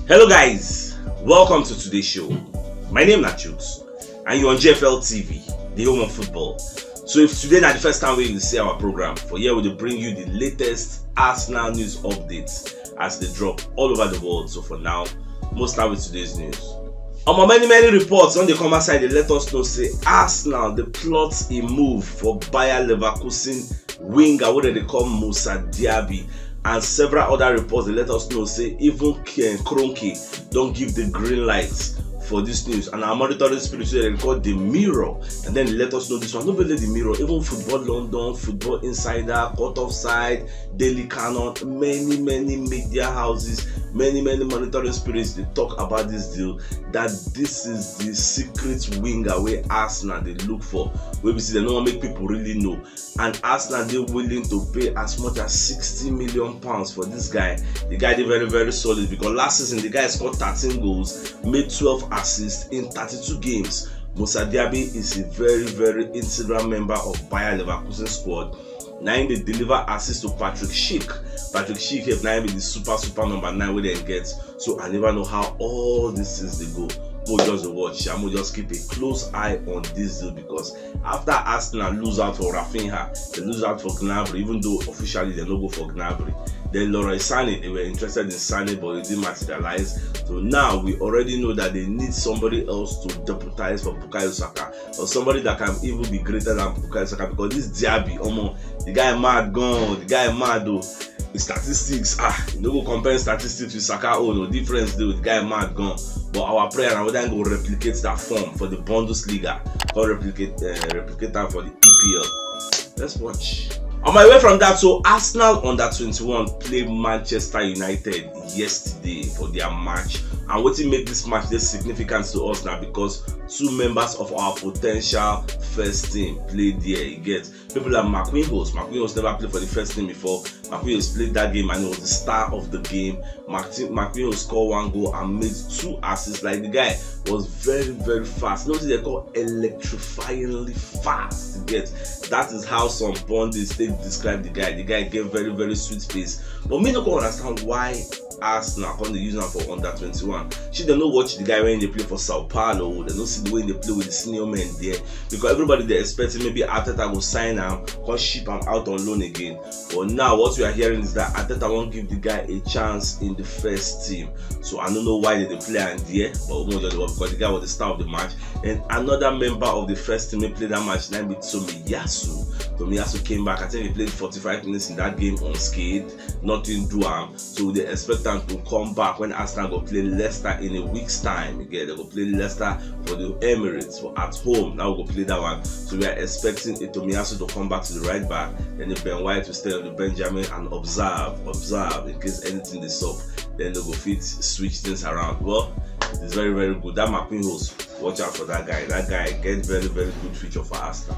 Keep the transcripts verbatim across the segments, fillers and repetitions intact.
Hello guys, welcome to today's show. My name na Chuks and you're on G F L T V, the home of football. So if today na the first time wey you see our program, for here we dey bring you the latest Arsenal news updates as they drop all over the world. So for now, most start with today's news. Omo, many many reports don dey come outside dey let us know say Arsenal dey plot a move for Bayer Leverkusen winger wey dem dey call Musa Diaby, and several other reports dey let us know say even Ken Kroenke don give the green light for this news, and our monitoring spirit wey dem dey call the Mirror, and then dey let us know this one. No be only the Mirror, even Football London, Football Insider, Cut Offside, Daily Canon, many many media houses, many many monitoring spirits dey talk about this deal, that this is the secret winger wey Arsenal dey look for, wey be say dem no wan make people really know, and Arsenal dey willing to pay as much as sixty million pounds for this guy. The guy dey very very solid because last season the guy scored thirteen goals, made twelve assists in thirty-two games. Musa Diaby is a very very integral member of Bayer Leverkusen squad. Na him dey deliver assist to Patrick Schick. Patrick Schick help na him be the super super number nine wey dem get. So I never know how all these things dey go. Mo just dey watch, I mo just keep a close eye on this deal because after Arsenal lose out for Raphinha, they lose out for Gnabry, even though officially they no go for Gnabry. Then Leroy Sané, they were interested in Sané, but it didn't materialize. So now we already know that they need somebody else to deputize for Bukayo Saka, or somebody that can even be greater than Bukayo Saka, because this Diaby, omo, the guy mad gone, the guy mad though. The statistics, ah, you no go compare statistics with Saka own, no difference dey with the guy mad gone. But our prayer na whether he go replicate that form for the Bundesliga, or replicate uh, replicate that for the E P L. Let's watch. On my way from that, so Arsenal under twenty-one play Manchester United yesterday for their match, and wetin make this match dey significant to us na because two members of our potential first team play there. You get people like Marquinhos. Marquinhos never play for the first team before. Marquinhos played that game and he was the star of the game. Martin Marquinhos scored one goal and made two assists. Like, the guy was very very fast. You know what they call electrifyingly fast. You get, that is how some pundits take describe the guy. The guy get very very sweet pace. But me no go understand why Arsenal come dey use am for under twenty-one. Shey dem no watch the guy wey dey play for Sao Paulo? Dem no see the way he dey play with the senior men there? Because everybody dey expect say maybe Arteta go sign am, come ship am out on loan again. But now what we are hearing is that Arteta wan give the guy a chance in the first team. So I no know why dem dey play am there, but we just dey work because the guy was the star of the match. And another member of the first team wey play that match na be Tomiyasu. Tomiyasu came back. I think he played forty-five minutes in that game unscathed. Nothing do am. So we dey expect am to come back when Arsenal go play Leicester in a week's time. Again, they go play Leicester for the Emirates for at home. Now we go play that one. So we are expecting a Tomiyasu to come back to the right back. Then the Ben White will stay on the Benjamin and observe, observe in case anything dey sup. Then they go fit switch things around. Well, it's very very good. That Marquinhos, watch out for that guy. That guy get very very good future for Arsenal.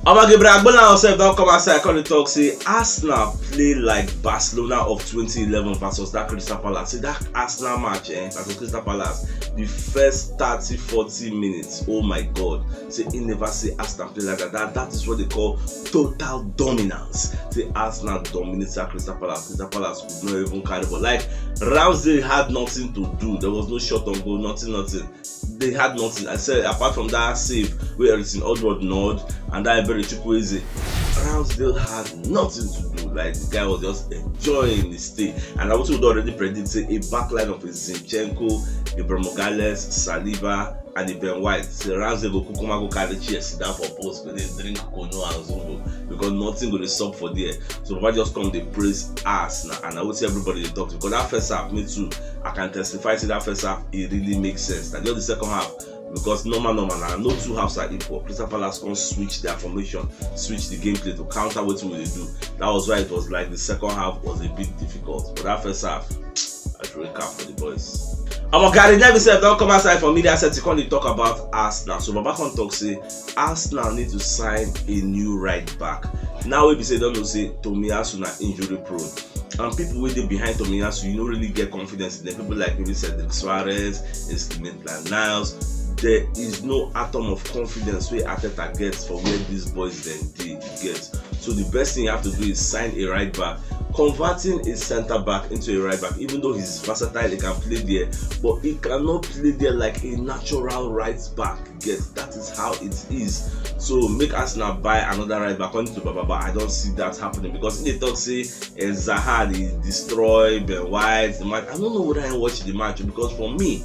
Omo, Gabriel Agbonlahor sef don come outside come dey talk say Arsenal play like Barcelona of twenty eleven versus that Crystal Palace. Say that Arsenal match, eh, versus Crystal Palace, the first thirty forty minutes, oh my God. Say he never see Arsenal play like that. That that is what they call total dominance. Say Arsenal dominates that Crystal Palace. Crystal Palace could not even carry ball. Like, Ramsdale had nothing to do. There was no shot on goal, nothing, nothing. They had nothing. I said, apart from that save where Eriksen Edward nod and that Ebere Chukwueze, Ramsdale had nothing to do. Like, the guy was just enjoying his stay. And I also would already predict say a backline of a Zinchenko, Gabriel Magalhaes, Saliba, and the Ben White. Say Ramsdale go kukuma go carry chair sit down for post go dey drink Kunu and Zobo because nothing go dey sup for there. So Baba just come dey praise Arsenal, and I would say everybody dey talk because that first half, me too, I can testify say that first half, it really makes sense. Na just the second half, because normal normal na no two halves are equal. Crystal Palace come switch their formation, switch the gameplay to counter wetin we dey do. That was why it was like the second half was a bit difficult, but that first half, I should wake up for the boys. Omo, Gary Neville sef don come outside for media set to come dey talk about Arsenal. So Baba come talk say Arsenal need to sign a new right back. Now we be say don know say Tomiyasu na injury prone, and people wey dey behind Tomiyasu, you no really get confidence in them. People like maybe Cedric Soares, Maitland Niles, there is no atom of confidence wey Arteta gets for where these boys then dey get. So the best thing you have to do is sign a right back. converting a centre back into a right back, even though he's versatile, he can play there, but he cannot play there like a natural right back. Get that is how it is. So make Arsenal buy another right back. According to Baba, but I don't see that happening because if they talk say eh, Zaha dey destroy Ben White the match, I don't know whether I watch the match because for me,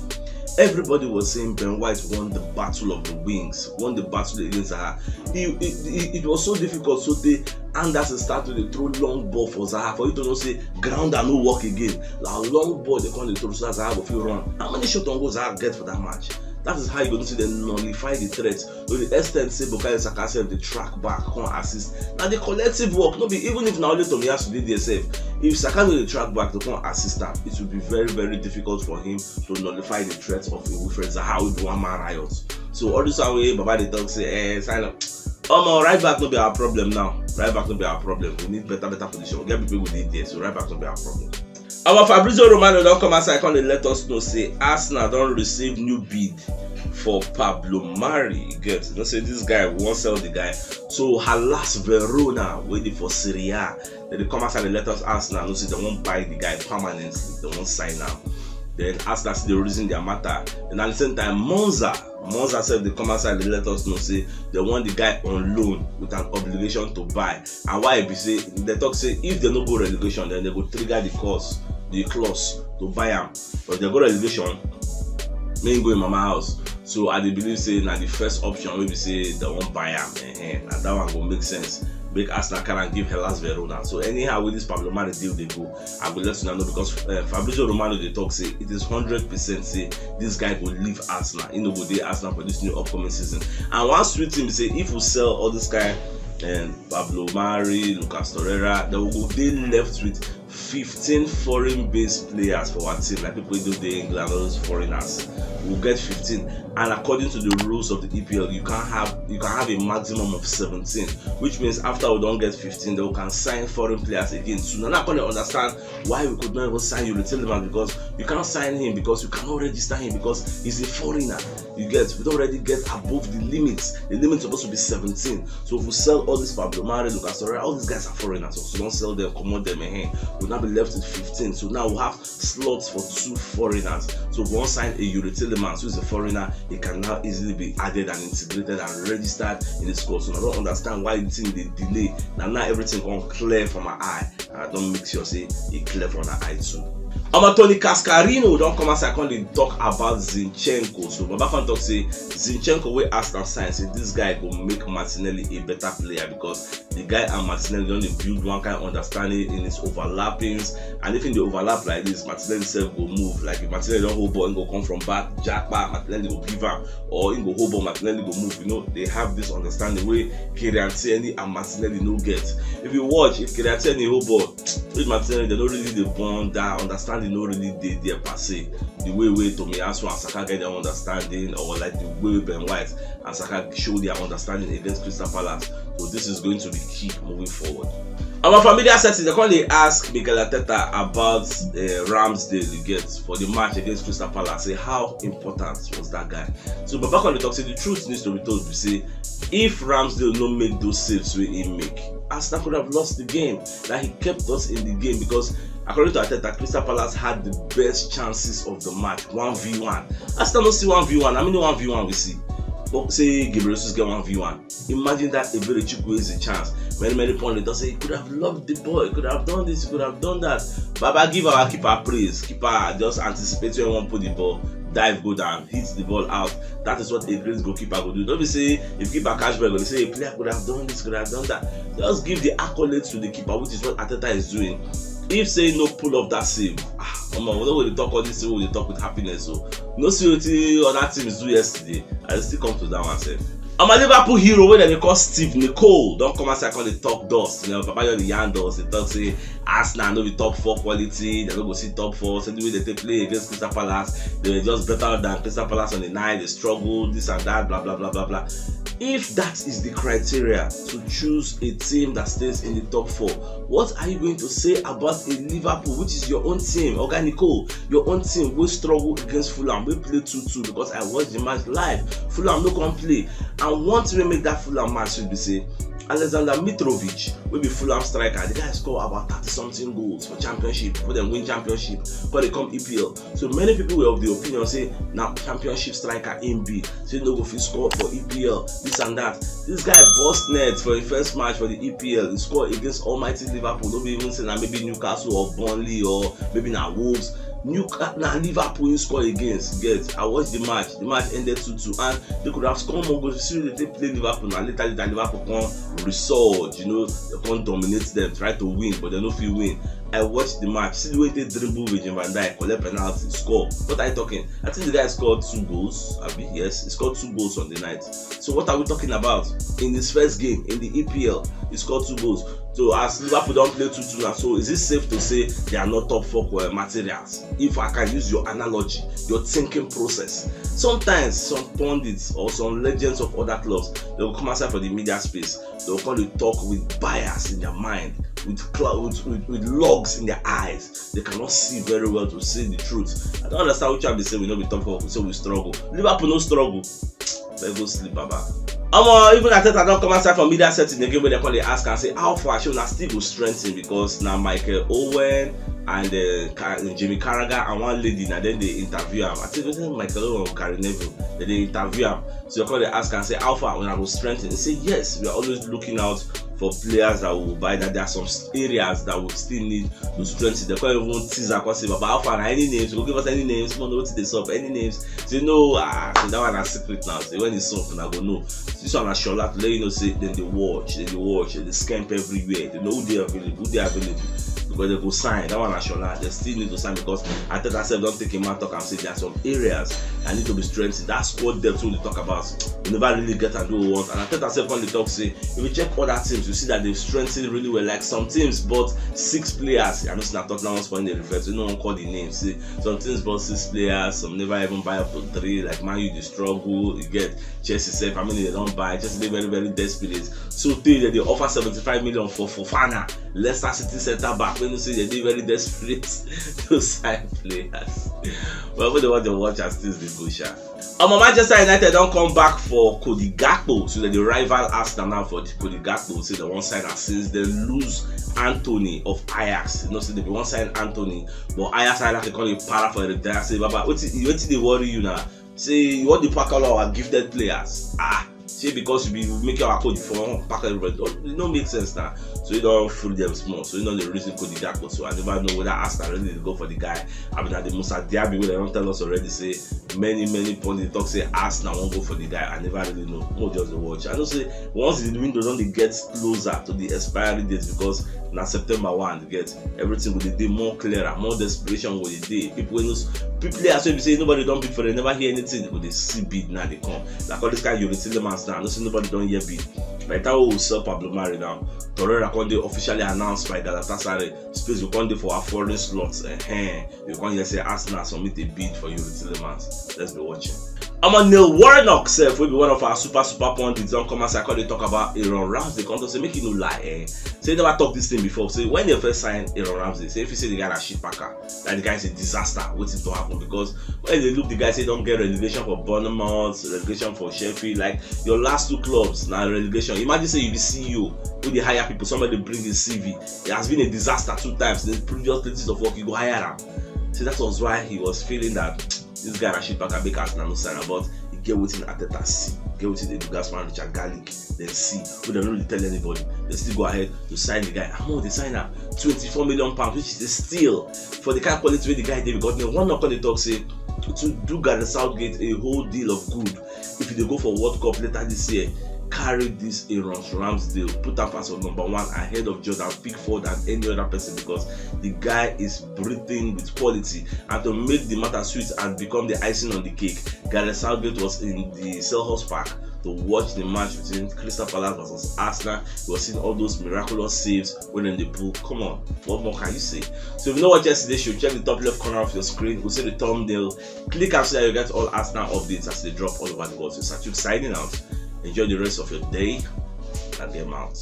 everybody was saying Ben White won the battle of the wings, won the battle against Zaha. It, it, it, it was so difficult. So they Anderson start to dey throw long ball for Zaha for you to know say ground and no work again. Na long ball they come dey throw so that Zaha go fit run. How many shot on goal Zaha get for that match? That is how you go see them nullify the threat to the extent say Bukayo Saka sef dey track back come assist. Na the collective work, no be even if na only Tomiyasu dey there sef. If Saka no dey track back to come assist am, it will be very very difficult for him to nullify the threat of a Wilfred Zaha wey be one man riot. So all this one wey Baba dey talk say eh sign up. Omo, right back no be our problem now. Right back no be our problem. We need better better position. We get people wey dey there, so right back no be our problem. Our Fabrizio Romano don come outside come dey let us know say Arsenal don receive new bid for Pablo Mari. You get, you know say this guy, we wan sell the guy. So Hellas Verona wey dey for Serie A, dem dey come outside dey let us Arsenal know say dem wan buy the guy permanently, dem wan sign am. Then Arsenal still dey reason their matter. Then at the same time, Monza, Monza sef dey come outside dey let us know say dem want the guy on loan with an obligation to buy. And why be say dem talk say if dem no go relegation, then dem go trigger the clause, the clause to buy am. But if dem go relegation, make him go him mama house. So I dey believe say na the first option wey be say dem wan buy am. Eh, na that one go make sense. Make Arsenal carry am give Hellas Verona. So anyhow wey this Pablo Mari deal dey go, I go let una know because uh, Fabrizio Romano dey talk say it is hundred percent say this guy go leave Arsenal. He no go dey Arsenal for this new upcoming season. And one sweet thing be say if we sell all this guy, um, Pablo Mari, Lucas Torreira, then we go dey left with fifteen foreign-based players for our team, like people wey dey England, all those foreigners. We get fifteen, and according to the rules of the E P L, you can have you can have a maximum of seventeen, which means after we don get fifteen, then we can sign foreign players again. So now I come dey understand why we could not even sign Youri Tielemans because you can't sign him because you cannot register him because he's a foreigner. You get, we don already get above the limits. The limit suppose to be seventeen. So if we sell all this Pablo Mari, Lucas Torreira, all these guys are foreigners. So we don sell them, comot them, eh. We now be left with fifteen. So now we have slots for two foreigners. So if we wan sign a Youri Tielemans, who is a foreigner, he can now easily be added and integrated and registered in the squad. So I don't understand why the thing dey delay. Now now everything come clear for my eye. And I don make sure say e clear for una eye too. Omo, Tony Cascarino don come outside come dey talk about Zinchenko. So Baba come talk say Zinchenko wey Arsenal sign, say this guy go make Martinelli a better player because the guy and Martinelli don dey build one kind understanding in his overlappings. And if him dey overlap like this, Martinelli sef go move. Like if Martinelli don hold ball, him go come from back, japa, Martinelli go give am, or him go hold ball, Martinelli go move. You know, they have this understanding wey Kieran Tierney and Martinelli no get. If you watch, if Kieran Tierney hold ball, with Martinelli, they no really dey bond. That understanding no really dey there per se. The way wey Tomiyasu and Saka get their understanding, or like the way Ben White and Saka show their understanding against Crystal Palace. So this is going to be key moving forward. Our familiar setting, they come dey ask Mikel Arteta about uh, Ramsdale, you get, for the match against Crystal Palace. Say how important was that guy? So Baba come dey talk say the truth needs to be told. We say if Ramsdale no make those saves wey he make, Arsenal could have lost the game. That he kept us in the game because according to Arteta, Crystal Palace had the best chances of the match, one v one. Arsenal no see one v one. How many one v one we see? But say Gabriel Jesus get one v one. Imagine that Ebere Chukwueze chance. Many many pundits don say he could have lobbed the ball, he could have done this, he could have done that. Baba give our keeper praise. Keeper just anticipate when one put the ball, dive go down, hit the ball out. That is what a great goalkeeper go do. Don't be say if keeper catch ball, go say a player could have done this, could have done that. Just give the accolades to the keeper, which is what Arteta is doing. If say no pull off that save, ah, omo, we no go dey talk all this thing wey we dey talk with happiness. So no see wetin other teams do yesterday. I still come to that one sef. Omo, Liverpool hero wey dem dey call Steve Nicol don come outside come dey talk dust. You know, Papa just dey yarn dust, dey talk say Arsenal no be top four quality, dem no go see top four. Say the way dem take play against Crystal Palace, they were just better than Crystal Palace on the night. They struggle, this and that, blah blah blah blah blah. If that is the criteria to choose a team that stays in the top four, what are you going to say about a Liverpool, which is your own team, Oga Nicol, your own team wey struggle against Fulham, wey play two two because I watched the match live. Fulham no come play, and one thing wey make that Fulham match sweet be say Alexander Mitrovic, wey be Fulham striker, the guy score about thirty something goals for championship, for dem win championship, before they come E P L. So many people were of the opinion say na championship striker im be, say no go fit score for E P L, this and that. This guy burst net for im first match for the E P L. He score against almighty Liverpool. No be even say na maybe Newcastle or Burnley or maybe na Wolves. New na Liverpool he score against. Get, I watched the match. The match ended two two, and they could have scored more goals. See they play Liverpool now. Later, later Liverpool come resurge. You know, they come dominate them, try to win, but they no fit win. I watched the match. See the way they dribble with Jim Van Dijk, collect penalty, score. What are you talking? I think the guy scored two goals. I mean, yes, he scored two goals on the night. So what are we talking about? In this first game in the E P L, he scored two goals. So as Liverpool don't play two two now, so is it safe to say they are not top four uh, materials? If I can use your analogy, your thinking process. Sometimes some pundits or some legends of other clubs, they will come outside for the media space. They will come to talk with bias in their mind, with, clou- with, with, with logs in their eyes. They cannot see very well to see the truth. I don't understand which I be say we no be top four, so we struggle. Liverpool no struggle. Let's go sleep, Baba. Omo, even Arteta don come outside for media setting again, where they call the ask and say, "How far shall I still go strengthen?" Because now Michael Owen and uh, Ka- Jimmy Carragher and one lady, and then they interview him. I think it's Michael Owen or Gary Neville. Then they interview him. So they call the ask and say, "How far when I go strengthen?" He say, "Yes, we are always looking out for players that will buy that. There are some s- areas that we still need to strengthen." They call even teaser, call say, "Baba, how far? Any names? Go give us any names. Come on, what they sub? Any names?" Say no, ah, so that one a secret now. Say when it's up, I go know. This one I sure like to let you know. Say then they watch, then they watch, then they scamp everywhere. They know who they available, who they available. Because they go sign. That one I sure like. They still need to sign because I tell myself don't take him out talk and say there are some areas I need to be strengthened. That's what depth we dey talk about. We never really get and do what we want. And I tell myself when they talk say if you check other teams, you see that they've strengthened really well. Like some teams bought six players. I know say na Tottenham once point they refer to. No one call the name. See, some teams bought six players. Some never even buy up to three. Like Man U, they struggle. You get Chelsea self. I mean, they don't buy. Chelsea they very very desperate. So they they offer seventy five million for Fofana. Leicester City centre back. When you see they they very desperate to sign players. But we don't want to watch as things they go, sha. Omo, Manchester United don come back for Cody Gakpo, so that the rival Arsenal now for the Cody Gakpo. Say they wan sign am since they lose Anthony of Ajax. You know, say they wan sign Anthony, but Ajax I like to call it para for the day. Say, "Baba, wetin wetin dey worry you now?" Say you want to pack all our gifted players. Ah, say because you be make our code for pack everybody. Oh, it no make sense now. So you don't fool them small. So you know the reason Cody Gakpo. So I never know whether Arsenal really dey go for the guy. I mean, at the Musa Diaby, wey they don't tell us already. Say many many pundits talk say Arsenal won't go for the guy. I never really know. Mo just dey watch. I know say once the window don dey get closer to the expiry date because na September one get everything go dey dey more clearer, more desperation go dey dey. People wey no s- people players wey be say nobody don bid for them, never hear anything, go dey see bid now dey come. Like all this kind of Yuri Tillemans now, no say nobody don hear bid. By the time we sell Pablo Mari now, Torreira come dey officially announced by Galatasaray. Space go come dey for our foreign slots. Eh, you come here say Arsenal submit a bid for Yuri Tillemans. Let's be watching. Omo, Neil Warnock sef, wey be one of our super super pundits, don come outside come dey talk about Aaron Ramsey. Come talk say make you no lie, eh? Say he never talk this thing before. Say when they first sign Aaron Ramsey, say if you say the guy na shit packer, that the guy is a disaster. Wetin to happen? Because when they look the guy say don get relegation for Bournemouth, relegation for Sheffield, like your last two clubs na relegation. Imagine say you be C E O wey dey hire people, somebody bring his C V. He has been a disaster two times in the previous places of work. You go hire am. So that was why he was feeling that this guy Rashid Baka make Arsenal no sign am, but he get wetin Arteta see, get wetin Edu Gasman, Richard Garlic dem see, wey dem no dey tell anybody. Dem still go ahead to sign the guy. Amo dey sign am twenty-four million pounds, which is a steal for the kind quality wey the guy dey, because dem one knock on the talk say to do Gareth Southgate a whole deal of good if you dey go for World Cup later this year, carry this Aaron Ramsdale, put am as your number one ahead of Jordan Pickford and any other person, because the guy is breathing with quality. And to make the matter sweet and become the icing on the cake, Gareth Southgate was in the Selhurst Park to watch the match between Crystal Palace versus Arsenal. He was seeing all those miraculous saves when in the pool. Come on, what more can you say? So if you know what yesterday show, check the top left corner of your screen. We'll see the thumbnail. Click and so that you get all Arsenal updates as they drop all over the world. So Sachuk signing out. Enjoy the rest of your day and game out.